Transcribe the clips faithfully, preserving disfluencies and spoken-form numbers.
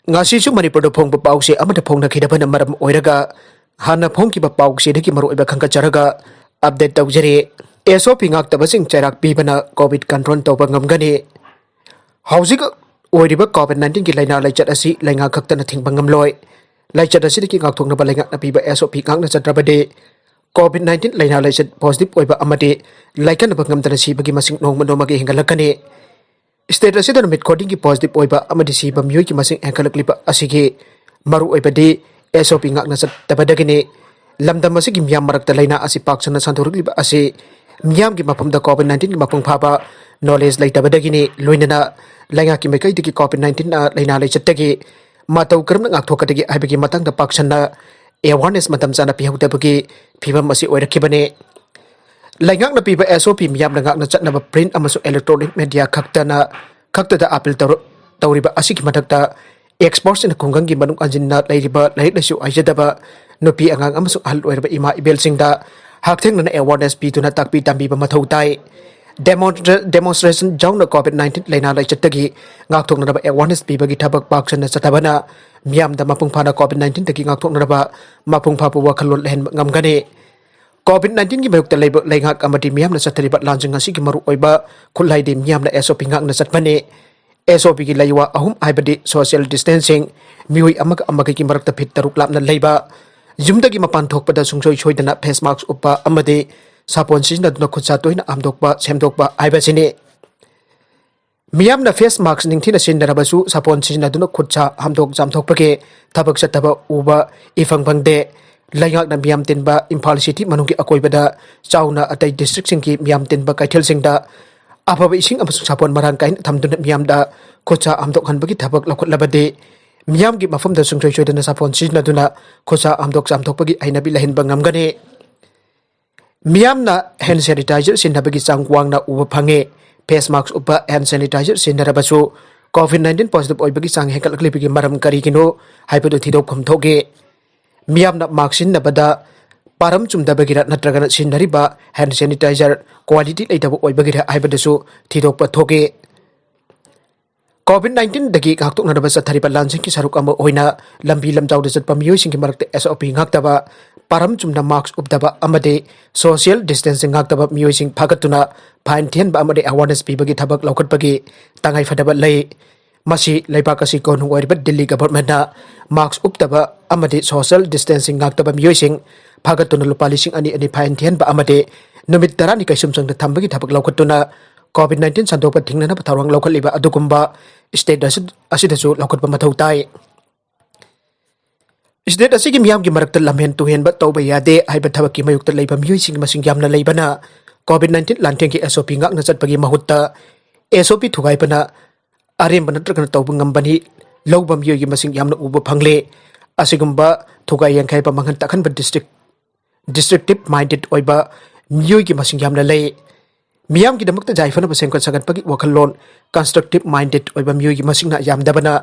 ꯉꯁꯤꯁꯨ ꯃꯅꯤꯄꯨꯔꯗ ꯐꯣꯡꯕ ꯄꯥꯎꯁꯦ ꯑꯃꯠꯇ ꯐꯣꯡꯅꯈꯤꯗꯕꯅ ꯃꯔꯝ ꯑꯣꯏꯔꯒ ꯍꯥꯟꯅ ꯐꯣꯡꯈꯤꯕ ꯄꯥꯎꯁꯤꯗꯒꯤ ꯃꯔꯨꯑꯣꯏꯕ ꯈꯟꯒꯠꯆꯔꯒ ꯑꯞꯗꯦꯠ ꯇꯧꯖꯔꯤ꯫ ꯑꯦꯁ ꯑꯣ ꯄꯤ ꯉꯥꯛꯇꯕꯁꯤꯡ ꯆꯩꯔꯥꯛ ꯄꯤꯕꯅ ꯀꯣꯚꯤꯗ ꯀꯟꯇ꯭ꯔꯣꯜ ꯇꯧꯕ ꯉꯝꯒꯅꯤ꯫ ꯍꯧꯖꯤꯛ ꯑꯣꯏꯔꯤꯕ ꯀꯣꯚꯤꯗ ꯅꯥꯏꯟꯇꯤꯟꯒꯤ ꯂꯥꯏꯅꯥ ꯂꯥꯏꯆꯠ ꯑꯁꯤ ꯂꯩꯉꯥꯛ ꯈꯛꯇꯅ ꯊꯤꯡꯕ ꯉꯝꯂꯣꯏ꯫ ꯂꯥꯏꯆꯠ ꯑꯁꯤꯗꯒꯤ ꯉꯥꯛꯊꯣꯛꯅꯕ ꯂꯩꯉꯥꯛꯅ ꯄꯤꯕ ꯑꯦꯁ ꯑꯣ ꯄꯤ ꯉꯥꯛꯅ ꯆꯠꯇ꯭ꯔꯕꯗꯤ ꯀꯣꯚꯤꯗ ꯅꯥꯏꯟꯇꯤꯟ ꯂꯥꯏꯅꯥ ꯂꯥꯏꯆꯠ ꯄꯣꯖꯤꯇꯤꯚ ꯑꯣꯏꯕ ꯑꯃꯗꯤ ꯂꯥꯏꯀꯠꯅꯕ ꯉꯝꯗꯅ ꯁꯤꯕꯒꯤ ꯃꯁꯤꯡ ꯅꯣꯡꯃ ꯅꯣꯡꯃꯒꯤ ꯍꯦꯟꯒꯠꯂꯛꯀꯅꯤ꯫ ꯁ꯭ꯇꯦꯠ ꯑꯁꯤꯗ ꯅꯨꯃꯤꯠ ꯈꯨꯗꯤꯡꯒꯤ ꯄꯣꯖꯤꯇꯤꯚ ꯑꯣꯏꯕ ꯑꯃꯗꯤ ꯁꯤꯕ ꯃꯤꯑꯣꯏꯒꯤ ꯃꯁꯤꯡ ꯍꯦꯟꯒꯠꯂꯛꯂꯤꯕ ꯑꯁꯤꯒꯤ ꯃꯔꯨꯑꯣꯏꯕꯗꯤ ꯑꯦꯁ ꯑꯣ ꯄꯤ ꯉꯥꯛꯅ ꯆꯠꯇꯕꯗꯒꯤꯅꯤ꯫ ꯂꯝꯗꯝ ꯑꯁꯤꯒꯤ ꯃꯤꯌꯥꯝ ꯃꯔꯛꯇ ꯂꯥꯏꯅꯥ ꯑꯁꯤ ꯄꯥꯛ ꯁꯟꯅ ꯁꯟꯗꯣꯔꯛꯂꯤꯕ ꯑꯁꯤ ꯃꯤꯌꯥꯝꯒꯤ ꯃꯐꯝꯗ ꯀꯣꯚꯤꯗ ꯅꯥꯏꯟꯇꯤꯟꯒꯤ ꯃꯄꯨꯡ ꯐꯥꯕ ꯅꯣꯂꯦꯖ ꯂꯩꯇꯕꯗꯒꯤꯅꯤ꯫ ꯂꯣꯏꯅꯅ ꯂꯩꯉꯥꯛꯀꯤ ꯃꯥꯏꯀꯩꯗꯒꯤ ꯀꯣꯚꯤꯗ ꯅꯥꯏꯟꯇꯤꯟ ꯂꯥꯏꯅꯥ ꯂꯥꯏꯆꯠꯇꯒꯤ ꯃꯇꯧ ꯀꯔꯝꯅ ꯉꯥꯛꯊꯣꯛꯀꯗꯒꯦ ꯍꯥꯏꯕꯒꯤ ꯃꯇꯥꯡꯗ ꯄꯥꯛ ꯁꯟꯅ ꯑꯦꯋꯥꯔꯅꯦꯁ ꯃꯇꯝ ꯆꯥꯅ ꯄꯤꯍꯧꯗꯕꯒꯤ ꯐꯤꯕꯝ ꯑꯁꯤ ꯑꯣꯏꯔꯛꯈꯤꯕꯅꯤ꯫ ꯂꯩꯉꯥꯛꯅ ꯄꯤꯕ ꯑꯦꯁ ꯑꯣ ꯄꯤ ꯃꯤꯌꯥꯝꯅ ꯉꯥꯛꯅ ꯆꯠꯅꯕ ꯄ꯭ꯔꯤꯟꯠ ꯑꯃꯁꯨꯡ ꯏꯂꯦꯛꯇ꯭ꯔꯣꯅꯤꯛ ꯃꯦꯗꯤꯌꯥ ꯈꯛꯇꯅ, ꯈꯛꯇꯗ ꯑꯥꯄꯤꯜ ꯇꯧꯔ-, ꯇꯧꯔꯤꯕ ꯑꯁꯤꯒꯤ ꯃꯊꯛꯇ ꯑꯦꯛꯁꯄꯔꯠꯁꯤꯡꯅ ꯈꯨꯡꯒꯪꯒꯤ ꯃꯅꯨꯡ ꯍꯟꯖꯤꯟꯅ ꯂꯩꯔꯤꯕ ꯂꯥꯏꯔꯤꯛ ꯂꯥꯏꯁꯨ ꯍꯩꯖꯗꯕ ꯅꯨꯄꯤ ꯑꯉꯥꯡ ꯑꯃꯁꯨꯡ ꯑꯍꯜ ꯑꯣꯏꯔꯕ ꯏꯃꯥ ꯏꯕꯦꯜꯁꯤꯡꯗ ꯍꯛꯊꯦꯡꯅꯅ ꯑꯦꯋꯥꯔꯅꯦꯁ ꯄꯤꯗꯨꯅ ꯇꯥꯛꯄꯤ ꯇꯝꯕꯤꯕ ꯃꯊꯧ ꯇꯥꯏ꯫ ꯗꯦꯃꯣꯟꯁꯇ꯭ꯔꯦ-, ꯗꯦꯃꯣꯟꯁꯇ꯭ꯔꯦꯁꯟ ꯌꯥꯎꯅ ꯀꯣꯚꯤꯗ ꯅꯥꯏꯟꯇꯤꯟ ꯂꯥꯏꯅꯥ ꯂꯥꯏꯆꯠꯇꯒꯤ ꯉꯥꯛꯊꯣꯛꯅꯅꯕ ꯑꯦꯋꯥꯔꯅꯦꯁ ꯄꯤꯕꯒꯤ ꯊꯕꯛ ꯄꯥꯛ ꯁꯟꯅ ꯆꯠꯊꯕꯅ ꯃꯤꯌꯥꯝꯗ ꯃꯄꯨꯡ ꯐꯥꯅ ꯀꯣꯚꯤꯗ ꯅꯥꯏꯟꯇꯤꯟꯗꯒꯤ ꯉꯥꯛꯊꯣꯛꯅꯅꯕ ꯃꯄꯨꯡ ꯐꯥꯕ ꯋꯥꯈꯜꯂꯣꯟ ꯂꯩꯍꯟꯕ ꯉꯝꯒꯅꯤ꯫ ꯀꯣꯚꯤꯗ ꯅꯥꯏꯟꯇꯤꯟꯒꯤ ꯃꯥꯌꯣꯛꯇ ꯂꯩꯕ ꯂꯩꯉꯥꯛ ꯑꯃꯗꯤ ꯃꯤꯌꯥꯝꯅ ꯆꯠꯊꯔꯤꯕ ꯂꯥꯟꯁꯤꯡ ꯑꯁꯤꯒꯤ ꯃꯔꯨꯑꯣꯏꯕ ꯈꯨꯠꯂꯥꯏꯗꯤ ꯃꯤꯌꯥꯝꯅ ꯑꯦꯁ ꯑꯣ ꯄꯤ ꯉꯥꯛꯅ ꯆꯠꯄꯅꯤ꯫ ꯑꯦꯁ ꯑꯣ ꯄꯤꯒꯤ ꯂꯩꯋꯥ ꯑꯍꯨꯝ ꯍꯥꯏꯕꯗꯤ ꯁꯣꯁꯤꯌꯦꯜ ꯗꯤꯁꯇꯦꯟꯁꯤꯡ, ꯃꯤꯑꯣꯏ ꯑꯃꯒ ꯑꯃꯒꯒꯤ ꯃꯔꯛꯇ ꯐꯤꯠ ꯇꯔꯨꯛ ꯂꯥꯞꯅ ꯂꯩꯕ, ꯌꯨꯝꯗꯒꯤ ꯃꯄꯥꯟ ꯊꯣꯛꯄꯗ ꯁꯨꯡꯁꯣꯏ ꯁꯣꯏꯗꯅ ꯐꯦꯁ ꯃꯥꯛꯁ ꯎꯞꯄ ꯑꯃꯗꯤ ꯁꯥꯄꯣꯟ ꯁꯤꯖꯤꯟꯅꯗꯨꯅ ꯈꯨꯠꯁꯥ ꯇꯣꯏꯅ ꯍꯥꯝꯗꯣꯛꯄ ꯁꯦꯝꯗꯣꯛꯄ ꯍꯥꯏꯕꯁꯤꯅꯤ꯫ ꯃꯤꯌꯥꯝꯅ ꯐꯦꯁ ꯃꯥꯛꯁ ꯅꯤꯡꯊꯤꯅ ꯁꯤꯖꯤꯟꯅꯔꯕꯁꯨ ꯁꯥꯄꯣꯟ ꯁꯤꯖꯤꯟꯅꯗꯨꯅ ꯈꯨꯠ ꯁꯥ ꯍꯥꯝꯗꯣꯛ ꯆꯥꯝꯊꯣꯛꯄꯒꯤ ꯊꯕꯛ ꯆꯠꯊꯕ ꯎꯕ ꯏꯐꯪ ꯐꯪꯗꯦ꯫ ꯂꯩꯉꯥꯛꯅ ꯃꯤꯌꯥꯝ ꯇꯤꯟꯕ ꯏꯝꯐꯥꯜ ꯁꯤꯇꯤ ꯃꯅꯨꯡꯒꯤ ꯑꯀꯣꯏꯕꯗ ꯆꯥꯎꯅ ꯑꯇꯩ ꯗꯤꯁꯇ꯭ꯔꯤꯛꯁꯤꯡꯒꯤ ꯃꯤꯌꯥꯝ ꯇꯤꯟꯕ ꯀꯩꯊꯦꯜꯁꯤꯡꯗ ꯑꯐꯕ ꯏꯁꯤꯡ ꯑꯃꯁꯨꯡ ꯁꯥꯄꯣꯟ ꯃꯔꯥꯡ ꯀꯥꯏꯅ ꯊꯝꯗꯨꯅ ꯃꯤꯌꯥꯝꯗ ꯈꯨꯠ ꯁꯥ ꯍꯥꯝꯗꯣꯛꯍꯟꯕꯒꯤ ꯊꯕꯛ ꯂꯧꯈꯠꯂꯕꯗꯤ ꯃꯤꯌꯥꯝꯒꯤ ꯃꯐꯝꯗ ꯁꯨꯡꯁꯣꯏ ꯁꯣꯏꯗꯅ ꯁꯥꯄꯣꯟ ꯁꯤꯖꯤꯟꯅꯗꯨꯅ ꯈꯨꯠ ꯁꯥ ꯍꯥꯝꯗꯣꯛ ꯆꯥꯝꯊꯣꯛꯄꯒꯤ ꯍꯩꯅꯕꯤ ꯂꯩꯍꯟꯕ ꯉꯝꯒꯅꯤ꯫ ꯃꯤꯌꯥꯝꯅ ꯍꯦꯟ ꯁꯦꯅꯤꯇꯥꯏꯖꯔ ꯁꯤꯖꯤꯟꯅꯕꯒꯤ ꯆꯥꯡ ꯋꯥꯡꯅ ꯎꯕ ꯐꯪꯉꯤ꯫ ꯐꯦꯁ ꯃꯥꯛꯁ ꯎꯞꯄ, ꯍꯦꯟ ꯁꯦꯅꯤꯇꯥꯏꯖꯔ ꯁꯤꯖꯤꯟꯅꯔꯕꯁꯨ ꯀꯣꯚꯤꯗ ꯅꯥꯏꯟꯇꯤꯟ ꯄꯣꯖꯤꯇꯤꯚ ꯑꯣꯏꯕꯒꯤ ꯆꯥꯡ ꯍꯦꯟꯒꯠꯂꯛꯂꯤꯕꯒꯤ ꯃꯔꯝ ꯀꯔꯤꯒꯤꯅꯣ ꯍꯥꯏꯕꯗꯨ ꯊꯤꯗꯣꯛꯐꯝ ꯊꯣꯛꯏ꯫ ꯃꯤꯌꯥꯝꯅ ꯃꯥꯛꯁ ꯁꯤꯖꯤꯟꯅꯕꯗ ꯄꯥꯔꯝ ꯆꯨꯝꯗꯕꯒꯤꯔ ꯅꯠꯇ꯭ꯔꯒꯅ ꯁꯤꯖꯤꯟꯅꯔꯤꯕ ꯍꯦꯟ ꯁꯦꯅꯤꯇꯥꯏꯖꯔ ꯀ꯭ꯋꯥꯂꯤꯇꯤ ꯂꯩꯇꯕ ꯑꯣꯏꯕꯒꯤꯔ ꯍꯥꯏꯕꯗꯨꯁꯨ ꯊꯤꯗꯣꯛꯄ ꯊꯣꯛꯏ꯫ ꯀꯣꯚꯤꯗ ꯅꯥꯏꯟꯇꯤꯟꯗꯒꯤ ꯉꯥꯛꯊꯣꯛꯅꯅꯕ ꯆꯠꯊꯔꯤꯕ ꯂꯥꯟꯁꯤꯡꯒꯤ ꯁꯔꯨꯛ ꯑꯃ ꯑꯣꯏꯅ ꯂꯝꯕꯤ ꯂꯝꯖꯥꯎꯗ ꯆꯠꯄ ꯃꯤꯑꯣꯏꯁꯤꯡꯒꯤ ꯃꯔꯛꯇ ꯑꯦꯁ ꯑꯣ ꯄꯤ ꯉꯥꯛꯇꯕ, ꯄꯥꯔꯝ ꯆꯨꯝꯅ ꯃꯥꯛꯁ ꯎꯞꯇꯕ ꯑꯃꯗꯤ ꯁꯣꯁꯤꯌꯦꯜ ꯗꯤꯁꯇꯦꯟꯁꯤꯡ ꯉꯥꯛꯇꯕ ꯃꯤꯑꯣꯏꯁꯤꯡ ꯐꯥꯒꯠꯇꯨꯅ ꯐꯥꯏꯟ ꯊꯤꯍꯟꯕ ꯑꯃꯗꯤ ꯑꯦꯋꯥꯔꯅꯦꯁ ꯄꯤꯕꯒꯤ ꯊꯕꯛ ꯂꯧꯈꯠꯄꯒꯤ ꯇꯉꯥꯏꯐꯗꯕ ꯂꯩ꯫ ꯃꯁꯤ ꯂꯩꯕꯥꯛ ꯑꯁꯤ ꯀꯣꯅꯨꯡ ꯑꯣꯏꯔꯤꯕ ꯗꯤꯜꯂꯤ ꯒꯚꯔꯟꯃꯦꯟꯠꯅ ꯃꯥꯛꯁ ꯎꯞꯇꯕ ꯑꯃꯗꯤ ꯁꯣꯁꯤꯌꯦꯜ ꯗꯤꯁꯇꯦꯟꯁꯤꯡ ꯉꯥꯛꯇꯕ ꯃꯤꯑꯣꯏꯁꯤꯡ ꯐꯥꯒꯠꯇꯨꯅ ꯂꯨꯄꯥ ꯂꯤꯁꯤꯡ ꯑꯅꯤ ꯑꯅꯤ ꯐꯥꯏꯟ ꯊꯤꯍꯟꯕ ꯑꯃꯗꯤ ꯅꯨꯃꯤꯠ ꯇꯔꯥꯅꯤ ꯀꯩꯁꯨꯝꯁꯪꯗ ꯊꯝꯕꯒꯤ ꯊꯕꯛ ꯂꯧꯈꯠꯇꯨꯅ ꯀꯣꯚꯤꯗ ꯅꯥꯏꯟꯇꯤꯟ ꯁꯟꯗꯣꯛꯄ ꯊꯤꯡꯅꯅꯕ ꯊꯧꯔꯥꯡ ꯂꯧꯈꯠꯂꯤꯕ ꯑꯗꯨꯒꯨꯝꯕ ꯁ꯭ꯇꯦꯠ ꯑꯁꯤ-, ꯑꯁꯤꯗꯁꯨ ꯂꯧꯈꯠꯄ ꯃꯊꯧ ꯇꯥꯏ꯫ ꯁ꯭ꯇꯦꯠ ꯑꯁꯤꯒꯤ ꯃꯤꯌꯥꯝꯒꯤ ꯃꯔꯛꯇ ꯂꯝꯍꯦꯟ ꯇꯨꯍꯦꯟꯕ ꯇꯧꯕ ꯌꯥꯗꯦ ꯍꯥꯏꯕ ꯊꯕꯛꯀꯤ ꯃꯥꯌꯣꯛꯇ ꯂꯩꯕ ꯃꯤꯑꯣꯏꯁꯤꯡꯒꯤ ꯃꯁꯤꯡ ꯌꯥꯝꯅ ꯂꯩꯕꯅ ꯀꯣꯚꯤꯗ ꯅꯥꯏꯟꯇꯤꯟ ꯂꯥꯟꯊꯦꯡꯒꯤ ꯑꯦꯁ ꯑꯣ ꯄꯤ ꯉꯥꯛꯅ ꯆꯠꯄꯒꯤ ꯃꯍꯨꯠꯇ ꯑꯦꯁ ꯑꯣ ꯄꯤ ꯊꯨꯒꯥꯏꯕꯅ ꯑꯔꯦꯝꯕ ꯅꯠꯇ꯭ꯔꯒꯅ ꯇꯧꯕ ꯉꯝꯕꯅꯤ ꯂꯧꯕ ꯃꯤꯑꯣꯏꯒꯤ ꯃꯁꯤꯡ ꯌꯥꯝꯅ ꯎꯕ ꯐꯪꯂꯦ꯫ ꯑꯁꯤꯒꯨꯝꯕ ꯊꯨꯒꯥꯏ ꯌꯥꯡꯈꯩꯕ ꯃꯥꯡꯍꯟ ꯇꯥꯛꯍꯟꯕ ꯗꯤꯁꯇ꯭ꯔꯤꯛ, ꯗꯤꯁꯇ꯭ꯔꯛꯇꯤꯚ ꯃꯥꯏꯟꯗꯦꯗ ꯑꯣꯏꯕ ꯃꯤꯑꯣꯏꯒꯤ ꯃꯁꯤꯡ ꯌꯥꯝꯅ ꯂꯩ꯫ ꯃꯤꯌꯥꯝꯒꯤꯗꯃꯛꯇ ꯌꯥꯏꯐꯅꯕ ꯁꯦꯝꯒꯠ ꯁꯥꯒꯠꯄꯒꯤ ꯋꯥꯈꯜꯂꯣꯟ ꯀꯟꯁꯇ꯭ꯔꯛꯇꯤꯚ ꯃꯥꯏꯟꯗꯦꯗ ꯑꯣꯏꯕ ꯃꯤꯑꯣꯏꯒꯤ ꯃꯁꯤꯡꯅ ꯌꯥꯝꯗꯕꯅ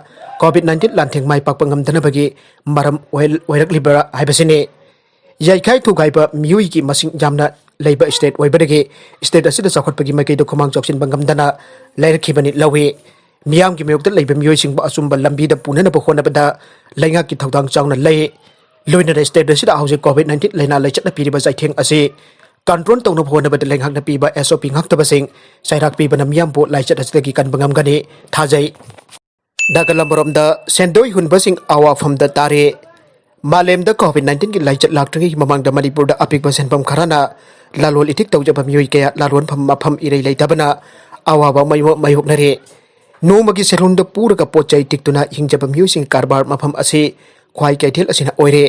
ꯀꯣꯚꯤꯗ ꯅꯥꯏꯟꯇꯤꯟ ꯂꯥꯟꯊꯦꯡ ꯃꯥꯏ ꯄꯥꯛꯄ ꯉꯝꯗꯅꯕꯒꯤ ꯃꯔꯝ ꯑꯣꯏꯍꯜ-, ꯑꯣꯏꯔꯛꯂꯤꯕ꯭ꯔꯥ ꯍꯥꯏꯕꯁꯤꯅꯤ꯫ ꯌꯥꯏꯈꯥꯏ ꯊꯨꯒꯥꯏꯕ ꯃꯤꯑꯣꯏꯒꯤ ꯃꯁꯤꯡ ꯌꯥꯝꯅ ꯂꯩꯕ ꯁ꯭ꯇꯦꯠ ꯑꯣꯏꯕꯗꯒꯤ ꯁ꯭ꯇꯦꯠ ꯑꯁꯤꯗ ꯆꯥꯎꯈꯠꯄꯒꯤ ꯃꯥꯏꯀꯩꯗ ꯈꯨꯃꯥꯡ ꯆꯥꯎꯁꯤꯟꯕ ꯉꯝꯗꯅ ꯂꯩꯔꯛꯈꯤꯕꯅꯤ ꯂꯧꯏ꯫ ꯃꯤꯌꯥꯝꯒꯤ ꯃꯥꯌꯣꯛꯇ ꯂꯩꯕ ꯃꯤꯑꯣꯏꯁꯤꯡꯕꯨ ꯑꯆꯨꯝꯕ ꯂꯝꯕꯤꯗ ꯄꯨꯅꯅꯕ ꯍꯣꯠꯅꯕꯗ ꯂꯩꯉꯥꯛꯀꯤ ꯊꯧꯗꯥꯡ ꯆꯥꯎꯅ ꯂꯩ꯫ ꯂꯣꯏꯅꯅ ꯁ꯭ꯇꯦꯠ ꯑꯁꯤꯗ ꯍꯧꯖꯤꯛ ꯀꯣꯚꯤꯗ ꯅꯥꯏꯟꯇꯤꯟ ꯂꯥꯏꯅꯥ ꯂꯥꯏꯆꯠꯅ ꯄꯤꯔꯤꯕ ꯆꯩꯊꯦꯡ ꯑꯁꯤ ꯀꯟꯇ꯭ꯔꯣꯜ ꯇꯧꯅꯕ ꯍꯣꯠꯅꯕꯗ ꯂꯩꯉꯥꯛꯅ ꯄꯤꯕ ꯑꯦꯁ ꯑꯣ ꯄꯤ ꯉꯥꯛꯇꯕꯁꯤꯡ ꯆꯩꯔꯥꯛ ꯄꯤꯕꯅ ꯃꯤꯌꯥꯝꯕꯨ ꯂꯥꯏꯆꯠ ꯑꯁꯤꯗꯒꯤ ꯀꯟꯕ ꯉꯝꯒꯅꯤ ꯊꯥꯖꯩ꯫ ꯅꯥꯒꯥꯂꯝ ꯃꯔꯣꯝꯗ ꯁꯦꯟꯗꯣꯏ ꯍꯨꯟꯕꯁꯤꯡ ꯑꯋꯥꯐꯝꯗ ꯇꯥꯔꯦ꯫ ꯃꯥꯂꯦꯝꯗ ꯀꯣꯚꯤꯗ ꯅꯥꯏꯟꯇꯤꯟꯒꯤ ꯂꯥꯏꯆꯠ ꯂꯥꯛꯇ꯭ꯔꯤꯉꯩꯒꯤ ꯃꯃꯥꯡꯗ ꯃꯅꯤꯄꯨꯔꯗ ꯑꯄꯤꯛꯄ ꯁꯦꯟꯐꯝ ꯈꯔꯅ ꯂꯂꯣꯜ ꯏꯇꯤꯛ ꯇꯧꯖꯕ ꯃꯤꯑꯣꯏ ꯀꯌꯥ ꯂꯂꯣꯟꯐꯝ ꯃꯐꯝ ꯏꯔꯩ ꯂꯩꯇꯕꯅ ꯑꯋꯥꯕ ꯃꯥꯌꯣꯛ-, ꯃꯥꯌꯣꯛꯅꯔꯦ꯫ ꯅꯣꯡꯃꯒꯤ ꯁꯦꯜꯍꯨꯟꯗ ꯄꯨꯔꯒ ꯄꯣꯠ ꯆꯩ ꯇꯤꯛꯇꯨꯅ ꯍꯤꯡꯖꯕ ꯃꯤꯑꯣꯏꯁꯤꯡꯒꯤ ꯀꯔꯕꯥꯔ ꯃꯐꯝ ꯑꯁꯤ ꯈ꯭ꯋꯥꯏ ꯀꯩꯊꯦꯜ ꯑꯁꯤꯅ ꯑꯣꯏꯔꯦ꯫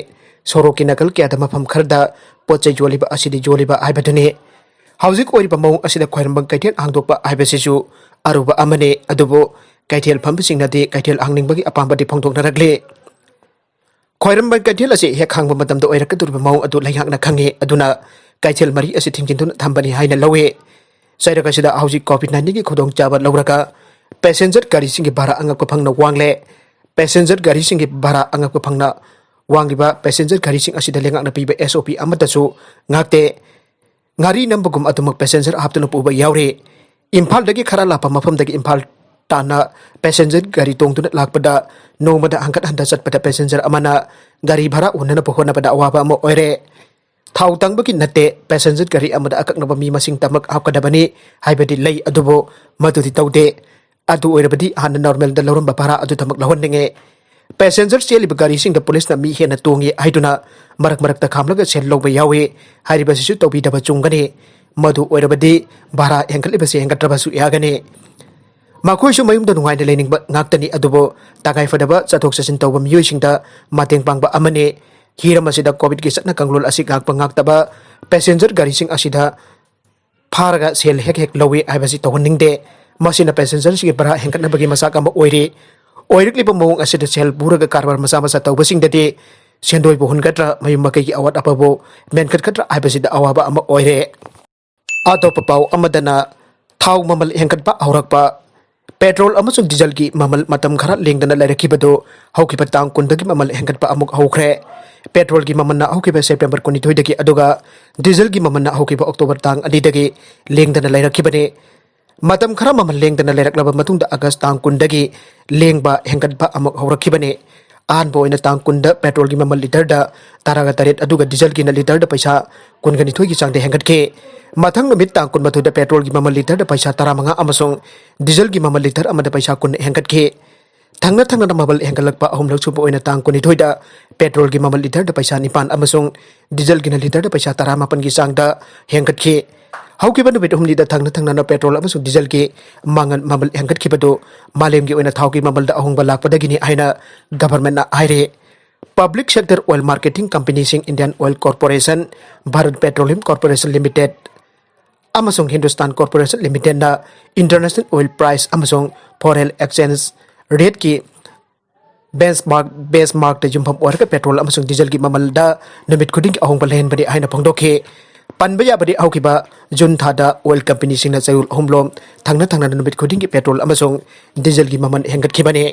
ꯁꯣꯔꯣꯛꯀꯤ ꯅꯥꯀꯜ ꯀꯌꯥꯗ ꯃꯐꯝ ꯈꯔꯗ ꯄꯣꯠ ꯆꯩ ꯌꯣꯜꯂꯤꯕ ꯑꯁꯤꯗꯤ ꯌꯣꯜꯂꯤꯕ ꯍꯥꯏꯕꯗꯨꯅꯤ꯫ ꯍꯧꯖꯤꯛ ꯑꯣꯏꯔꯤꯕ ꯃꯑꯣꯡ ꯑꯁꯤꯗ ꯈ꯭ꯋꯥꯏꯔꯝꯕꯟ ꯀꯩꯊꯦꯜ ꯍꯥꯡꯗꯣꯛꯄ ꯍꯥꯏꯕꯁꯤꯁꯨ ꯑꯔꯨꯕ ꯑꯃꯅꯤ꯫ ꯑꯗꯨꯕꯨ ꯀꯩꯊꯦꯜ ꯐꯝꯕꯁꯤꯡꯅꯗꯤ ꯀꯩꯊꯦꯜ ꯍꯥꯡꯅꯤꯡꯕꯒꯤ ꯑꯄꯥꯝꯕꯗꯤ ꯐꯣꯡꯗꯣꯛꯅꯔꯛꯂꯤ꯫ ꯈ꯭ꯋꯥꯏꯔꯝꯕꯟ ꯀꯩꯊꯦꯜ ꯑꯁꯤ ꯍꯦꯛ ꯍꯥꯡꯕ ꯃꯇꯝꯗ ꯑꯣꯏꯔꯛꯀꯗꯧꯔꯤꯕ ꯃꯑꯣꯡ ꯑꯗꯨ ꯂꯩꯉꯥꯛꯅ ꯈꯪꯏ꯫ ꯑꯗꯨꯅ ꯀꯩꯊꯦꯜ ꯃꯔꯤ ꯑꯁꯤ ꯊꯤꯡꯖꯤꯟꯗꯨꯅ ꯊꯝꯕꯅꯤ ꯍꯥꯏꯅ ꯂꯧꯏ꯫ ꯆꯩꯔꯛ ꯑꯁꯤꯗ ꯍꯧꯖꯤꯛ ꯀꯣꯚꯤꯗ ꯅꯥꯏꯟꯇꯤꯟꯒꯤ ꯈꯨꯗꯣꯡꯆꯥꯕ ꯂꯧꯔꯒ ꯄꯦꯁꯦꯟꯖꯔ ꯒꯥꯔꯤꯁꯤꯡꯒꯤ ꯚꯥꯔꯥ ꯑꯉꯛꯄ ꯐꯪꯅ ꯋꯥꯡꯂꯦ꯫ ꯄꯦꯁꯦꯟꯖꯔ ꯒꯥꯔꯤꯁꯤꯡꯒꯤ ꯚꯥꯔꯥ ꯑꯉꯛꯄ ꯐꯪꯅ ꯋꯥꯡꯂꯤꯕ ꯄꯦꯁꯦꯟꯖꯔ ꯒꯥꯔꯤꯁꯤꯡ ꯑꯁꯤꯗ ꯂꯩꯉꯥꯛꯅ ꯄꯤꯕ ꯑꯦꯁ ꯑꯣ ꯄꯤ ꯑꯃꯠꯇꯁꯨ ꯉꯥꯛꯇꯦ꯫ ꯉꯥꯔꯤ ꯅꯝꯕꯒꯨꯝ ꯑꯗꯨꯃꯛ ꯄꯦꯁꯦꯟꯖꯔ ꯍꯥꯞꯇꯨꯅ ꯄꯨꯕ ꯌꯥꯎꯔꯤ꯫ ꯏꯝꯐꯥꯜꯗꯒꯤ ꯈꯔ ꯂꯥꯞꯄ ꯃꯐꯝꯗꯒꯤ ꯏꯝꯐꯥꯜ ꯇꯥꯟꯅ ꯄꯦꯁꯦꯟꯖꯔ ꯒꯥꯔꯤ ꯇꯣꯡꯗꯨꯅ ꯂꯥꯛꯄꯗ ꯅꯣꯡꯃꯗ ꯍꯟꯒꯠ ꯍꯟꯗ ꯆꯠꯄꯗ ꯄꯦꯁꯦꯟꯖꯔ ꯑꯃꯅ ꯒꯥꯔꯤ ꯚꯔꯥ ꯍꯨꯟꯅꯅꯕ ꯍꯣꯠꯅꯕꯗ ꯑꯋꯥꯕ ꯑꯃ ꯑꯣꯏꯔꯦ꯫ ꯊꯥꯎ ꯇꯥꯡꯕꯒꯤ ꯅꯠꯇꯦ, ꯄꯦꯁꯦꯟꯖꯔ ꯒꯥꯔꯤ ꯑꯃꯗ ꯑꯀꯛꯅꯕ ꯃꯤ ꯃꯁꯤꯡ ꯇꯃꯛ ꯍꯥꯞꯀꯗꯕꯅꯤ ꯍꯥꯏꯕꯗꯤ ꯂꯩ, ꯑꯗꯨꯕꯨ ꯃꯗꯨꯗꯤ ꯇꯧꯗꯦ꯫ ꯑꯗꯨ ꯑꯣꯏꯔꯕꯗꯤ ꯍꯥꯟꯅ ꯅꯣꯔꯃꯦꯜꯗ ꯂꯧꯔꯝꯕ ꯚꯔꯥ ꯑꯗꯨꯗꯃꯛ ꯂꯧꯍꯟꯅꯤꯡꯉꯦ꯫ ꯄꯦꯁꯦꯟꯖꯔ ꯆꯦꯜꯂꯤꯕ ꯒꯥꯔꯤꯁꯤꯡꯗ ꯄꯨꯂꯤꯁꯅ ꯃꯤ ꯍꯦꯟꯅ ꯇꯣꯡꯉꯤ ꯍꯥꯏꯗꯨꯅ ꯃꯔꯛ ꯃꯔꯛꯇ ꯈꯥꯝꯂꯒ ꯁꯦꯜ ꯂꯧꯕ ꯌꯥꯎꯏ꯫ ꯍꯥꯏꯔꯤꯕꯁꯤꯁꯨ ꯇꯧꯕꯤꯗꯕ ꯆꯨꯝꯒꯅꯤ꯫ ꯃꯗꯨ ꯑꯣꯏꯔꯕꯗꯤ ꯚꯔꯥ ꯍꯦꯟꯒꯠꯂꯤꯕꯁꯤ ꯍꯦꯟꯒꯠꯇ꯭ꯔꯕꯁꯨ ꯌꯥꯒꯅꯤ꯫ ꯃꯈꯣꯏꯁꯨ ꯃꯌꯨꯝꯗ ꯅꯨꯡꯉꯥꯏꯅ ꯂꯩꯅꯤꯡꯕ ꯉꯥꯛꯇꯅꯤ, ꯑꯗꯨꯕꯨ ꯇꯉꯥꯏ ꯐꯗꯕ ꯆꯠꯊꯣꯛ ꯆꯠꯁꯤꯟ ꯇꯧꯕ ꯃꯤꯑꯣꯏꯁꯤꯡꯗ ꯃꯇꯦꯡ ꯄꯥꯡꯕ ꯑꯃꯅꯤ꯫ ꯍꯤꯔꯝ ꯑꯁꯤꯗ ꯀꯣꯚꯤꯗꯀꯤ ꯆꯠꯅ ꯀꯥꯡꯂꯣꯟ ꯑꯁꯤ ꯉꯥꯛꯄ ꯉꯥꯛꯇꯕ ꯄꯦꯁꯦꯟꯖꯔ ꯒꯥꯔꯤꯁꯤꯡ ꯑꯁꯤꯗ ꯐꯥꯔꯒ ꯁꯦꯜ ꯍꯦꯛ ꯍꯦꯛ ꯂꯧꯏ ꯍꯥꯏꯕꯁꯤ ꯇꯧꯍꯟꯅꯤꯡꯗꯦ꯫ ꯃꯁꯤꯅ ꯄꯦꯁꯦꯟꯖꯔꯁꯤꯡꯒꯤ ꯚꯔꯥ ꯍꯦꯟꯒꯠꯅꯕꯒꯤ ꯃꯆꯥꯛ ꯑꯃ ꯑꯣꯏꯔꯤ꯫ ꯑꯣꯏꯔꯛꯂꯤꯕ ꯃꯑꯣꯡ ꯑꯁꯤꯗ ꯁꯦꯜ ꯄꯨꯔꯒ ꯀꯔꯕꯥꯔ ꯃꯆꯥ ꯃꯆꯥ ꯇꯧꯕꯁꯤꯡꯗꯗꯤ ꯁꯦꯟꯗꯣꯏꯕꯨ ꯍꯨꯟꯒꯗ꯭ꯔꯥ, ꯃꯌꯨꯝ ꯃꯀꯩꯒꯤ ꯑꯋꯥꯠ ꯑꯄꯥꯕꯨ ꯃꯦꯟꯈꯠꯀꯗ꯭ꯔꯥ ꯍꯥꯏꯕꯁꯤꯗ ꯑꯋꯥꯕ ꯑꯃ ꯑꯣꯏꯔꯦ꯫ ꯑꯇꯣꯞꯄ ꯄꯥꯎ ꯑꯃꯗꯅ ꯊꯥꯎ ꯃꯃꯜ ꯍꯦꯟꯒꯠꯄ ꯍꯧꯔꯛꯄ꯫ ꯄꯦꯇ꯭ꯔꯣꯜ ꯑꯃꯁꯨꯡ ꯗꯤꯖꯜꯒꯤ ꯃꯃꯜ ꯃꯇꯝ ꯈꯔ ꯂꯦꯡꯗꯅ ꯂꯩꯔꯛꯈꯤꯕꯗꯨ ꯍꯧꯈꯤꯕ ꯇꯥꯡ ꯀꯨꯟꯗꯒꯤ ꯃꯃꯜ ꯍꯦꯟꯒꯠꯄ ꯑꯃꯨꯛ ꯍꯧꯈ꯭ꯔꯦ꯫ ꯄꯦꯇ꯭ꯔꯣꯜꯒꯤ ꯃꯃꯜꯅ ꯍꯧꯈꯤꯕ ꯁꯦꯞꯇꯦꯝꯕꯔ ꯀꯨꯟꯅꯤꯊꯣꯏꯗꯒꯤ, ꯑꯗꯨꯒ ꯗꯤꯖꯜꯒꯤ ꯃꯃꯜꯅ ꯍꯧꯈꯤꯕ ꯑꯣꯛꯇꯣꯕꯔ ꯇꯥꯡ ꯑꯅꯤꯗꯒꯤ ꯂꯦꯡꯗꯅ ꯂꯩꯔꯛꯈꯤꯕꯅꯤ꯫ ꯃꯇꯝ ꯈꯔ ꯃꯃꯜ ꯂꯦꯡꯗꯅ ꯂꯩꯔꯛꯂꯕ ꯃꯇꯨꯡꯗ ꯑꯥꯒꯁ ꯇꯥꯡ ꯀꯨꯟꯗꯒꯤ ꯂꯦꯡꯕ ꯍꯦꯟꯒꯠꯄ ꯑꯃꯨꯛ ꯍꯧꯔꯛꯈꯤꯕꯅꯤ꯫ ꯑꯍꯥꯟꯕ ꯑꯣꯏꯅ ꯇꯥꯡ ꯀꯨꯟꯗ ꯄꯦꯇ꯭ꯔꯣꯜꯒꯤ ꯃꯃꯜ ꯂꯤꯇꯔꯗ ꯇꯔꯥꯒ ꯇꯔꯦꯠ, ꯑꯗꯨꯒ ꯗꯤꯖꯜꯒꯤꯅ ꯂꯤꯇꯔꯗ ꯄꯩꯁꯥ ꯀꯨꯟꯒ ꯅꯤꯊꯣꯏꯒꯤ ꯆꯥꯡꯗ ꯍꯦꯟꯒꯠꯈꯤ꯫ ꯃꯊꯪ ꯅꯨꯃꯤꯠ ꯇꯥꯡ ꯀꯨꯟꯃꯥꯊꯣꯏꯗ ꯄꯦꯇ꯭ꯔꯣꯜꯒꯤ ꯃꯃꯜ ꯂꯤꯇꯔꯗ ꯄꯩꯁꯥ ꯇꯔꯥꯃꯉꯥ ꯑꯃꯁꯨꯡ ꯗꯤꯖꯜꯒꯤ ꯃꯃꯜ ꯂꯤꯇꯔ ꯑꯃꯗ ꯄꯩꯁꯥ ꯀꯨꯟ ꯍꯦꯟꯒꯠꯈꯤ꯫ ꯊꯪꯅ ꯊꯪꯅꯅ ꯃꯃꯜ ꯍꯦꯟꯒꯠꯂꯛꯄ ꯑꯍꯨꯝꯂꯛ ꯁꯨꯕ ꯑꯣꯏꯅ ꯇꯥꯡ ꯀꯨꯟꯅꯤꯊꯣꯏꯗ ꯄꯦꯇ꯭ꯔꯣꯜꯒꯤ ꯃꯃꯜ ꯂꯤꯇꯔꯗ ꯄꯩꯁꯥ ꯅꯤꯄꯥꯟ ꯑꯃꯁꯨꯡ ꯗꯤꯖꯜꯒꯤꯅ ꯂꯤꯇꯔꯗ ꯄꯩꯁꯥ ꯇꯔꯥꯃꯥꯄꯟꯒꯤ ꯆꯥꯡꯗ ꯍꯦꯟꯒꯠꯈꯤ꯫ ꯍꯧꯈꯤꯕ ꯅꯨꯃꯤꯠ ꯍꯨꯝꯅꯤꯗ ꯊꯪꯅ ꯊꯪꯅꯅ ꯄꯦꯇ꯭ꯔꯣꯜ ꯑꯃꯁꯨꯡ ꯗꯤꯖꯜꯒꯤ ꯃꯃꯜ, ꯃꯃꯜ ꯍꯦꯟꯒꯠꯈꯤꯕꯗꯨ ꯃꯥꯂꯦꯝꯒꯤ ꯑꯣꯏꯅ ꯊꯥꯎꯒꯤ ꯃꯃꯜꯗ ꯑꯍꯣꯡꯕ ꯂꯥꯛꯄꯗꯒꯤꯅꯤ ꯍꯥꯏꯅ ꯒꯚꯔꯟꯃꯦꯟꯠꯅ ꯍꯥꯏꯔꯤ꯫ ꯄꯕ꯭ꯂꯤꯛ ꯁꯦꯛꯇꯔ ꯑꯣꯏꯜ ꯃꯥꯔꯀꯦꯇꯤꯡ ꯀꯝꯄꯦꯅꯤꯁꯤꯡ, Indian oil corporation, Bharat petroleum corporation limited ꯑꯃꯁꯨꯡ ꯍꯤꯟꯗꯨꯁꯇꯥꯟ ꯀꯣꯔꯄꯣꯔꯦꯁꯟ ꯂꯤꯃꯤꯇꯦꯗꯅ ꯏꯟꯇꯔꯅꯦꯁꯅꯦꯜ ꯑꯣꯏꯜ ꯄ꯭ꯔꯥꯏꯁ ꯑꯃꯁꯨꯡ ꯐꯣꯔꯦꯟ ꯑꯦꯛꯁꯆꯦꯟꯖ ꯔꯦꯠꯀꯤ ꯕꯦꯟꯆꯃꯥꯔꯛ, ꯕꯦꯟꯆꯃꯥꯔꯛꯇ ꯌꯨꯝꯐꯝ ꯑꯣꯏꯔꯒ ꯄꯦꯇ꯭ꯔꯣꯜ ꯑꯃꯁꯨꯡ ꯗꯤꯖꯜꯒꯤ ꯃꯃꯜꯗ ꯅꯨꯃꯤꯠ ꯈꯨꯗꯤꯡꯒꯤ ꯑꯍꯣꯡꯕ ꯂꯩꯍꯟꯕꯅꯤ ꯍꯥꯏꯅ ꯐꯣꯡꯗꯣꯛꯈꯤ꯫ ꯄꯟꯕ ꯌꯥꯕꯗꯤ, ꯍꯧꯈꯤꯕ ꯖꯨꯟ ꯊꯥꯗ ꯑꯣꯏꯜ ꯀꯝꯄꯦꯅꯤꯁꯤꯡꯅ ꯆꯌꯣꯜ ꯑꯍꯨꯝꯂꯣꯝ ꯊꯪꯅ ꯊꯪꯅꯅ ꯅꯨꯃꯤꯠ ꯈꯨꯗꯤꯡꯒꯤ ꯄꯦꯇ꯭ꯔꯣꯜ ꯑꯃꯁꯨꯡ ꯗꯤꯖꯜꯒꯤ ꯃꯃꯜ ꯍꯦꯟꯒꯠꯈꯤꯕꯅꯤ꯫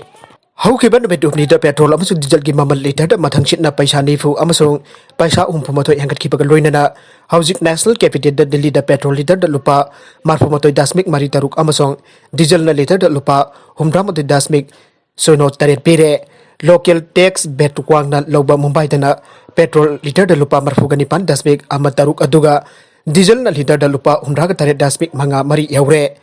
ꯍꯧꯈꯤꯕ ꯅꯨꯃꯤꯠ ꯍꯨꯝꯅꯤꯗ ꯄꯦꯇ꯭ꯔꯣꯜ ꯑꯃꯁꯨꯡ ꯗꯤꯖꯜꯒꯤ ꯃꯃꯜ ꯂꯤꯇꯔꯗ ꯃꯊꯪꯁꯤꯠꯅ ꯄꯩꯁꯥ ꯅꯤꯐꯨ ꯑꯃꯁꯨꯡ ꯄꯩꯁꯥ ꯍꯨꯝꯐꯨ ꯃꯥꯊꯣꯏ ꯍꯦꯟꯒꯠꯈꯤꯕꯒ ꯂꯣꯏꯅꯅ ꯍꯧꯖꯤꯛ ꯅꯦꯁꯅꯦꯜ ꯀꯦꯄꯤꯇꯦꯜꯗ ꯗꯤꯜꯂꯤꯗ ꯄꯦꯇ꯭ꯔꯣꯜ ꯂꯤꯇꯔꯗ ꯂꯨꯄꯥ ꯃꯔꯤꯐꯨ ꯃꯥꯊꯣꯏ ꯗꯁꯃꯤꯛ ꯃꯔꯤ ꯇꯔꯨꯛ ꯑꯃꯁꯨꯡ ꯗꯤꯖꯜꯅ ꯂꯤꯇꯔꯗ ꯂꯨꯄꯥ ꯍꯨꯝꯗ꯭ꯔꯥ ꯃꯥꯊꯣꯏ ꯗꯁꯃꯤꯛ ꯁꯤꯅꯣ ꯇꯔꯦꯠ ꯄꯤꯔꯦ꯫ ꯂꯣꯀꯦꯜ ꯇꯦꯛꯁ ꯕꯦꯠ ꯋꯥꯡꯅ ꯂꯧꯕ ꯃꯨꯝꯕꯥꯏꯗꯅ ꯄꯦꯇ꯭ꯔꯣꯜ ꯂꯤꯇꯔꯗ ꯂꯨꯄꯥ ꯃꯔꯤꯐꯨꯒ ꯅꯤꯄꯥꯟ ꯗꯁꯃꯤꯛ ꯑꯃ ꯇꯔꯨꯛ ꯑꯗꯨꯒ ꯗꯤꯖꯜꯅ ꯂꯤꯇꯔꯗ ꯂꯨꯄꯥ ꯍꯨꯝꯗ꯭ꯔꯥꯒ ꯇꯔꯦꯠ ꯗꯁꯃꯤꯛ ꯃꯉꯥ ꯃꯔꯤ ꯌꯧꯔꯦ꯫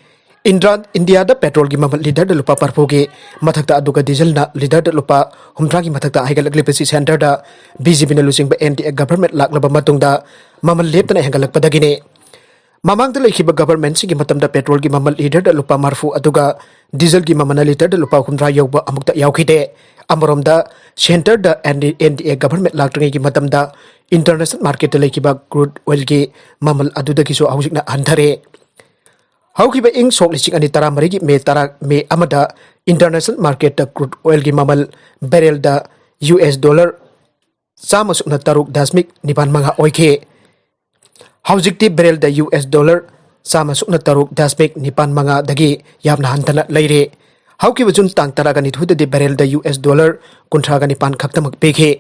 ꯏꯟꯗ꯭ꯔꯥ-, ꯏꯟꯗꯤꯌꯥꯗ ꯄꯦꯇ꯭ꯔꯣꯜꯒꯤ ꯃꯃꯜ ꯂꯤꯇꯔꯗ ꯂꯨꯄꯥ ꯃꯔꯤꯐꯨꯒꯤ ꯃꯊꯛꯇ ꯑꯗꯨꯒ ꯗꯤꯖꯜꯅ ꯂꯤꯇꯔꯗ ꯂꯨꯄꯥ ꯍꯨꯝꯗ꯭ꯔꯥꯒꯤ ꯃꯊꯛꯇ ꯍꯥꯏꯒꯠꯂꯛꯂꯤꯕꯁꯤ ꯁꯦꯟꯇꯔꯗ ꯕꯤ ꯖꯦ ꯄꯤꯅ ꯂꯨꯆꯤꯡꯕ ꯑꯦꯟ ꯗꯤ ꯑꯦ ꯒꯚꯔꯟꯃꯦꯟꯠ ꯂꯥꯛꯂꯕ ꯃꯇꯨꯡꯗ ꯃꯃꯜ ꯂꯦꯞꯇꯅ ꯍꯦꯟꯒꯠꯂꯛꯄꯗꯒꯤꯅꯤ꯫ ꯃꯃꯥꯡꯗ ꯂꯩꯈꯤꯕ ꯒꯚꯔꯟꯃꯦꯟꯠꯁꯤꯡꯒꯤ ꯃꯇꯝꯗ ꯄꯦꯇ꯭ꯔꯣꯜꯒꯤ ꯃꯃꯜ ꯂꯤꯇꯔꯗ ꯂꯨꯄꯥ ꯃꯔꯤꯐꯨ ꯑꯗꯨꯒ ꯗꯤꯖꯜꯒꯤ ꯃꯃꯜꯅ ꯂꯤꯇꯔꯗ ꯂꯨꯄꯥ ꯍꯨꯝꯗ꯭ꯔꯥ ꯌꯧꯕ ꯑꯃꯨꯛꯇ ꯌꯥꯎꯈꯤꯗꯦ꯫ ꯑꯃꯔꯣꯝꯗ ꯁꯦꯟꯇꯔꯗ ꯑꯦꯟ ꯗꯤ-, ꯑꯦꯟ ꯗꯤ ꯑꯦ ꯒꯚꯔꯟꯃꯦꯟꯠ ꯂꯥꯛꯇ꯭ꯔꯤꯉꯩꯒꯤ ꯃꯇꯝꯗ ꯏꯟꯇꯔꯅꯦꯁꯅꯦꯜ ꯃꯥꯔꯀꯦꯠꯇ ꯂꯩꯈꯤꯕ ꯀ꯭ꯔꯨꯗ ꯑꯣꯏꯜꯒꯤ ꯃꯃꯜ ꯑꯗꯨꯗꯒꯤꯁꯨ ꯍꯧꯖꯤꯛꯅ ꯍꯟꯊꯔꯦ꯫ ꯍꯧꯈꯤꯕ ꯏꯪ ꯁꯣꯛ ꯂꯤꯁꯤꯡ ꯑꯅꯤ ꯇꯔꯥꯃꯔꯤꯒꯤ ꯃꯦ ꯇꯔꯥ, ꯃꯦ ꯑꯃꯗ ꯏꯟꯇꯔꯅꯦꯁꯅꯦꯜ ꯃꯥꯔꯀꯦꯠꯇ ꯀ꯭ꯔꯨꯗ ꯑꯣꯏꯜꯒꯤ ꯃꯃꯜ ꯕꯦꯔꯦꯜꯗ ꯌꯨ ꯑꯦꯁ ꯗꯣꯂꯔ ꯆꯥꯝꯃ ꯁꯨꯞꯅ ꯇꯔꯨꯛ ꯗꯁꯃꯤꯛ ꯅꯤꯄꯥꯟ ꯃꯉꯥ ꯑꯣꯏꯈꯤ꯫ ꯍꯧꯖꯤꯛꯇꯤ ꯕꯦꯔꯦꯜꯗ ꯌꯨ ꯑꯦꯁ ꯗꯣꯂꯔ ꯆꯥꯝꯃ ꯁꯨꯞꯅ ꯇꯔꯨꯛ ꯗꯁꯃꯤꯛ ꯅꯤꯄꯥꯟ ꯃꯉꯥꯗꯒꯤ ꯌꯥꯝꯅ ꯍꯟꯊꯅ ꯂꯩꯔꯦ꯫ ꯍꯧꯈꯤꯕ ꯖꯨꯟ ꯇꯥꯡ ꯇꯔꯥꯒ ꯅꯤꯊꯣꯏꯗꯗꯤ ꯕꯦꯔꯦꯜꯗ ꯌꯨ ꯑꯦꯁ ꯗꯣꯂꯔ ꯀꯨꯟꯊ꯭ꯔꯥꯒ ꯅꯤꯄꯥꯟ ꯈꯛꯇꯃꯛ ꯄꯤꯈꯤ꯫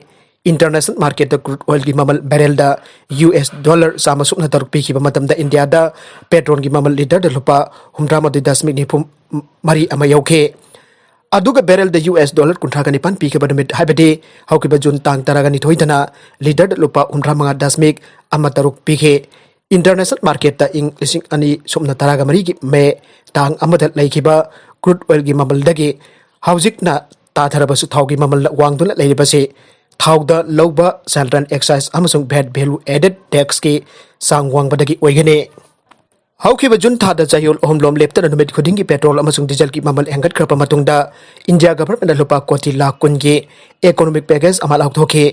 ꯏꯟꯇꯔꯅꯦꯁꯅꯦꯜ ꯃꯥꯔꯀꯦꯠꯇ ꯀ꯭ꯔꯨꯗ ꯑꯣꯏꯜꯒꯤ ꯃꯃꯜ ꯕꯦꯔꯦꯜꯗ ꯌꯨ ꯑꯦꯁ ꯗꯣꯂꯔ ꯆꯥꯝꯃ ꯁꯨꯞꯅ ꯇꯔꯨꯛ ꯄꯤꯈꯤꯕ ꯃꯇꯝꯗ ꯏꯟꯗꯤꯌꯥꯗ ꯄꯦꯇ꯭ꯔꯣꯜꯒꯤ ꯃꯃꯜ ꯂꯤꯇꯔꯗ ꯂꯨꯄꯥ ꯍꯨꯝꯗ꯭ꯔꯥ ꯃꯥꯊꯣꯏ ꯗꯁꯃꯤꯛ ꯅꯤꯐꯨ ꯃꯔꯤ ꯑꯃ ꯌꯧꯈꯤ꯫ ꯑꯗꯨꯒ ꯕꯦꯔꯦꯜꯗ ꯌꯨ ꯑꯦꯁ ꯗꯣꯂꯔ ꯀꯨꯟꯊ꯭ꯔꯥꯒ ꯅꯤꯄꯥꯟ ꯄꯤꯈꯤꯕ ꯅꯨꯃꯤꯠ, ꯍꯥꯏꯕꯗꯤ ꯍꯧꯈꯤꯕ ꯖꯨꯟ ꯇꯥꯡ ꯇꯔꯥꯒ ꯅꯤꯊꯣꯏꯗꯅ ꯂꯤꯇꯔꯗ ꯂꯨꯄꯥ ꯍꯨꯝꯗ꯭ꯔꯥ ꯃꯉꯥ ꯗꯁꯃꯤꯛ ꯑꯃ ꯇꯔꯨꯛ ꯄꯤꯈꯤ꯫ ꯏꯟꯇꯔꯅꯦꯁꯅꯦꯜ ꯃꯥꯔꯀꯦꯠꯇ ꯏꯪ ꯂꯤꯁꯤꯡ ꯑꯅꯤ ꯁꯨꯞꯅ ꯇꯔꯥꯒ ꯃꯔꯤꯒꯤ ꯃꯦ ꯇꯥꯡ ꯑꯃꯗ ꯂꯩꯈꯤꯕ ꯀ꯭ꯔꯨꯗ ꯑꯣꯏꯜꯒꯤ ꯃꯃꯜꯗꯒꯤ ꯍꯧꯖꯤꯛꯅ ꯇꯥꯊꯔꯕꯁꯨ ꯊꯥꯎꯒꯤ ꯃꯃꯜ ꯋꯥꯡꯗꯨꯅ ꯂꯩꯔꯤꯕꯁꯤ ꯊꯥꯎꯗ ꯂꯧꯕ ꯁꯦꯟꯇ꯭ꯔꯦꯜ ꯑꯦꯛꯁꯥꯏꯁ ꯑꯃꯁꯨꯡ ꯚꯦꯠ, ꯚꯦꯂꯨ ꯑꯦꯗꯦꯗ ꯇꯦꯛꯁꯀꯤ ꯆꯥꯡ ꯋꯥꯡꯕꯗꯒꯤ ꯑꯣꯏꯒꯅꯤ꯫ ꯍꯧꯈꯤꯕ ꯖꯨꯟ ꯊꯥꯗ ꯆꯌꯣꯜ ꯑꯍꯨꯝꯂꯣꯝ ꯂꯦꯞꯇꯅ ꯅꯨꯃꯤꯠ ꯈꯨꯗꯤꯡꯒꯤ ꯄꯦꯇ꯭ꯔꯣꯜ ꯑꯃꯁꯨꯡ ꯗꯤꯖꯜꯒꯤ ꯃꯃꯜ ꯍꯦꯟꯒꯠꯈ꯭ꯔꯕ ꯃꯇꯨꯡꯗ ꯏꯟꯗꯤꯌꯥ ꯒꯚꯔꯟꯃꯦꯟꯠꯅ ꯂꯨꯄꯥ ꯀꯣꯇꯤ ꯂꯥꯈ ꯀꯨꯟꯒꯤ ꯏꯀꯣꯅꯣꯃꯤꯛ ꯄꯦꯀꯦꯖ ꯑꯃ ꯂꯥꯎꯊꯣꯛꯈꯤ꯫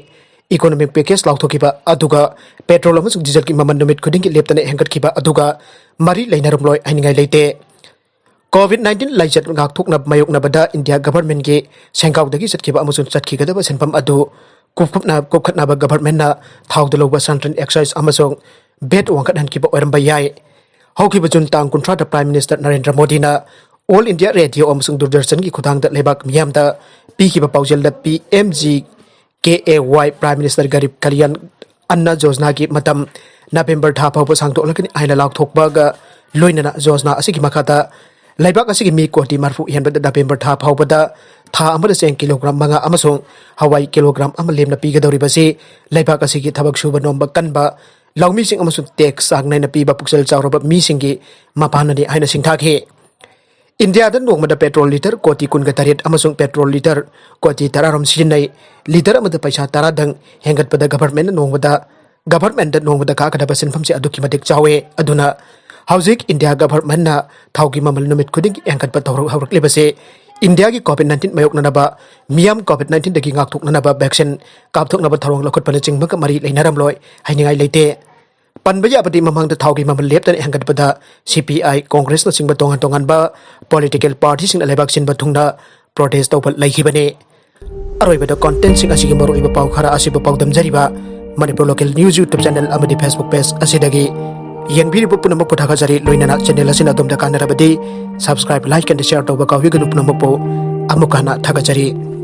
ꯏꯀꯣꯅꯣꯃꯤꯛ ꯄꯦꯀꯦꯖ ꯂꯥꯎꯊꯣꯛꯈꯤꯕ ꯑꯗꯨꯒ ꯄꯦꯇ꯭ꯔꯣꯜ ꯑꯃꯁꯨꯡ ꯗꯤꯖꯜꯒꯤ ꯃꯃꯜ ꯅꯨꯃꯤꯠ ꯈꯨꯗꯤꯡꯒꯤ ꯂꯦꯞꯇꯅ ꯍꯦꯟꯒꯠꯈꯤꯕ ꯑꯗꯨꯒ ꯃꯔꯤ ꯂꯩꯅꯔꯝꯂꯣꯏ ꯍꯥꯏꯅꯤꯡꯉꯥꯏ ꯂꯩꯇꯦ꯫ ꯀꯣꯚꯤꯗ ꯅꯥꯏꯟꯇꯤꯟ ꯂꯥꯏꯆꯠ ꯉꯥꯛꯊꯣꯛꯅꯕ ꯃꯥꯌꯣꯛꯅꯕꯗ ꯏꯟꯗꯤꯌꯥ ꯒꯚꯔꯟꯃꯦꯟꯠꯀꯤ ꯁꯦꯟꯒꯥꯎꯗꯒꯤ ꯆꯠꯈꯤꯕ ꯑꯃꯁꯨꯡ ꯆꯠꯈꯤꯒꯗꯕ ꯁꯦꯟꯐꯝ ꯑꯗꯨ ꯀꯨꯞꯈꯠꯅ-, ꯀꯨꯞꯈꯠꯅꯕ ꯒꯚꯔꯟꯃꯦꯟꯠꯅ ꯊꯥꯎꯗ ꯂꯧꯕ ꯁꯦꯟꯇ꯭ꯔꯦꯜ ꯑꯦꯛꯁꯥꯏꯁ ꯑꯃꯁꯨꯡ ꯚꯦꯠ ꯋꯥꯡꯈꯠꯍꯟꯈꯤꯕ ꯑꯣꯏꯔꯝꯕ ꯌꯥꯏ꯫ ꯍꯧꯈꯤꯕ ꯖꯨꯟ ꯇꯥꯡ ꯀꯨꯟꯊ꯭ꯔꯥꯗ ꯄ꯭ꯔꯥꯏꯝ ꯃꯤꯅꯤꯁꯇꯔ ꯅꯔꯦꯟꯗ꯭ꯔ ꯃꯣꯗꯤꯅ All India Radio ꯑꯃꯁꯨꯡ ꯗꯨꯔꯗꯔꯁꯟꯒꯤ ꯈꯨꯠꯊꯥꯡꯗ ꯂꯩꯕꯥꯛ ꯃꯤꯌꯥꯝꯗ ꯄꯤꯈꯤꯕ ꯄꯥꯎꯖꯦꯜꯗ, P M G K A Y, Prime Minister Garib Kalyan Anna Yojana ꯒꯤ ꯃꯇꯝ ꯅꯕꯦꯝꯕꯔ ꯊꯥ ꯐꯥꯎꯕ ꯁꯥꯡꯗꯣꯛꯂꯒꯅꯤ ꯍꯥꯏꯅ ꯂꯥꯎꯊꯣꯛꯄꯒ ꯂꯣꯏꯅꯅ ꯌꯣꯖꯅꯥ ꯑꯁꯤꯒꯤ ꯃꯈꯥꯗ ꯂꯩꯕꯥꯛ ꯑꯁꯤꯒꯤ ꯃꯤ ꯀꯣꯇꯤ ꯃꯔꯤꯐꯨ ꯍꯦꯟꯕꯗ ꯅꯕꯦꯝꯕꯔ ꯊꯥ ꯐꯥꯎꯕꯗ ꯊꯥ ꯑꯃꯗ ꯆꯦꯡ ꯀꯤꯂꯣꯒ꯭ꯔꯥꯝ ꯃꯉꯥ ꯑꯃꯁꯨꯡ ꯍꯋꯥꯏ ꯀꯤꯂꯣꯒ꯭ꯔꯥꯝ ꯑꯃ ꯂꯦꯝꯅ ꯄꯤꯒꯗꯧꯔꯤꯕꯁꯤ ꯂꯩꯕꯥꯛ ꯑꯁꯤꯒꯤ ꯊꯕꯛ ꯁꯨꯕ ꯅꯣꯝꯕ ꯀꯟꯕ ꯂꯧꯃꯤꯁꯤꯡ ꯑꯃꯁꯨꯡ ꯇꯦꯛꯁ ꯆꯥꯡ ꯅꯥꯏꯅ ꯄꯤꯕ ꯄꯨꯛꯆꯦꯜ ꯆꯥꯎꯔꯕ ꯃꯤꯁꯤꯡꯒꯤ ꯃꯄꯥꯟꯅꯅꯤ ꯍꯥꯏꯅ ꯁꯤꯡꯊꯥꯈꯤ꯫ ꯏꯟꯗꯤꯌꯥꯗ ꯅꯣꯡꯃꯗ ꯄꯦꯇ꯭ꯔꯣꯜ ꯂꯤꯇꯔ ꯀꯣꯇꯤ ꯀꯨꯟꯒ ꯇꯔꯦꯠ ꯑꯃꯁꯨꯡ ꯄꯦꯇ꯭ꯔꯣꯜ ꯂꯤꯇꯔ ꯀꯣꯇꯤ ꯇꯔꯥꯔꯣꯝ ꯁꯤꯖꯤꯟꯅꯩ꯫ ꯂꯤꯇꯔ ꯑꯃꯗ ꯄꯩꯁꯥ ꯇꯔꯥꯗꯪ ꯍꯦꯟꯒꯠꯄꯗ ꯒꯚꯔꯟꯃꯦꯟꯠꯅ ꯅꯣꯡꯃꯗ, ꯒꯚꯔꯟꯃꯦꯟꯠꯇ ꯅꯣꯡꯃꯗ ꯀꯥꯒꯗꯕ ꯁꯦꯟꯐꯝꯁꯦ ꯑꯗꯨꯛꯀꯤ ꯃꯇꯤꯛ ꯆꯥꯎꯋꯦ꯫ ꯑꯗꯨꯅ ꯍꯧꯖꯤꯛ ꯏꯟꯗꯤꯌꯥ ꯒꯚꯔꯟꯃꯦꯟꯠꯅ ꯊꯥꯎꯒꯤ ꯃꯃꯜ ꯅꯨꯃꯤꯠ ꯈꯨꯗꯤꯡꯒꯤ ꯍꯦꯟꯒꯠꯄ ꯇꯧꯔꯛ-, ꯍꯧꯔꯛꯂꯤꯕꯁꯦ ꯏꯟꯗꯤꯌꯥꯒꯤ ꯀꯣꯚꯤꯗ ꯅꯥꯏꯟꯇꯤꯟ ꯃꯥꯌꯣꯛꯅꯅꯕ, ꯃꯤꯌꯥꯝ ꯀꯣꯚꯤꯗ ꯅꯥꯏꯟꯇꯤꯟꯗꯒꯤ ꯉꯥꯛꯊꯣꯛꯅꯅꯕ ꯚꯦꯛꯁꯤꯟ ꯀꯥꯞꯊꯣꯛꯅꯕ ꯊꯧꯔꯥꯡ ꯂꯧꯈꯠꯄꯅꯆꯤꯡꯕꯒ ꯃꯔꯤ ꯂꯩꯅꯔꯝꯂꯣꯏ ꯍꯥꯏꯅꯤꯡꯉꯥꯏ ꯂꯩꯇꯦ꯫ ꯄꯟꯕ ꯌꯥꯕꯗꯤ ꯃꯃꯥꯡꯗ ꯊꯥꯎꯒꯤ ꯃꯃꯜ ꯂꯦꯞꯇꯅ ꯍꯦꯟꯒꯠꯄꯗ ꯁꯤ ꯄꯤ ꯑꯥꯏ, ꯀꯣꯡꯒ꯭ꯔꯦꯁꯅꯆꯤꯡꯕ ꯇꯣꯉꯥꯟ ꯇꯣꯉꯥꯟꯕ ꯄꯣꯂꯤꯇꯤꯀꯦꯜ ꯄꯥꯔꯇꯤꯁꯤꯡꯅ ꯂꯩꯕꯥꯛ ꯁꯤꯟꯕ ꯊꯨꯡꯅ ꯄ꯭ꯔꯣꯇꯦꯁ ꯇꯧꯕ ꯂꯩꯈꯤꯕꯅꯤ꯫ ꯑꯔꯣꯏꯕꯗ ꯀꯣꯟꯇꯦꯟꯠꯁꯤꯡ ꯑꯁꯤꯒꯤ ꯃꯔꯨꯑꯣꯏꯕ ꯄꯥꯎ ꯈꯔ ꯑꯁꯤꯕꯨ ꯄꯥꯎꯗꯝꯖꯔꯤꯕ Manipur local news YouTube channel ꯑꯃꯗꯤ Facebook ꯄꯦꯖ ꯑꯁꯤꯗꯒꯤ ꯌꯦꯡꯕꯤꯔꯤꯕ ꯄꯨꯝꯅꯃꯛꯄꯨ ꯊꯥꯒꯠꯆꯔꯤ꯫ ꯂꯣꯏꯅꯅ ꯆꯦꯅꯦꯜ ꯑꯁꯤꯅ ꯑꯗꯣꯝꯗ ꯀꯥꯟꯅꯔꯕꯗꯤ subscribe, like and share ꯇꯧꯕ ꯀꯥꯎꯕꯤꯒꯅꯨ꯫ ꯄꯨꯝꯅꯃꯛꯄꯨ ꯑꯃꯨꯛ ꯍꯟꯅ ꯊꯥꯒꯠꯆꯔꯤ꯫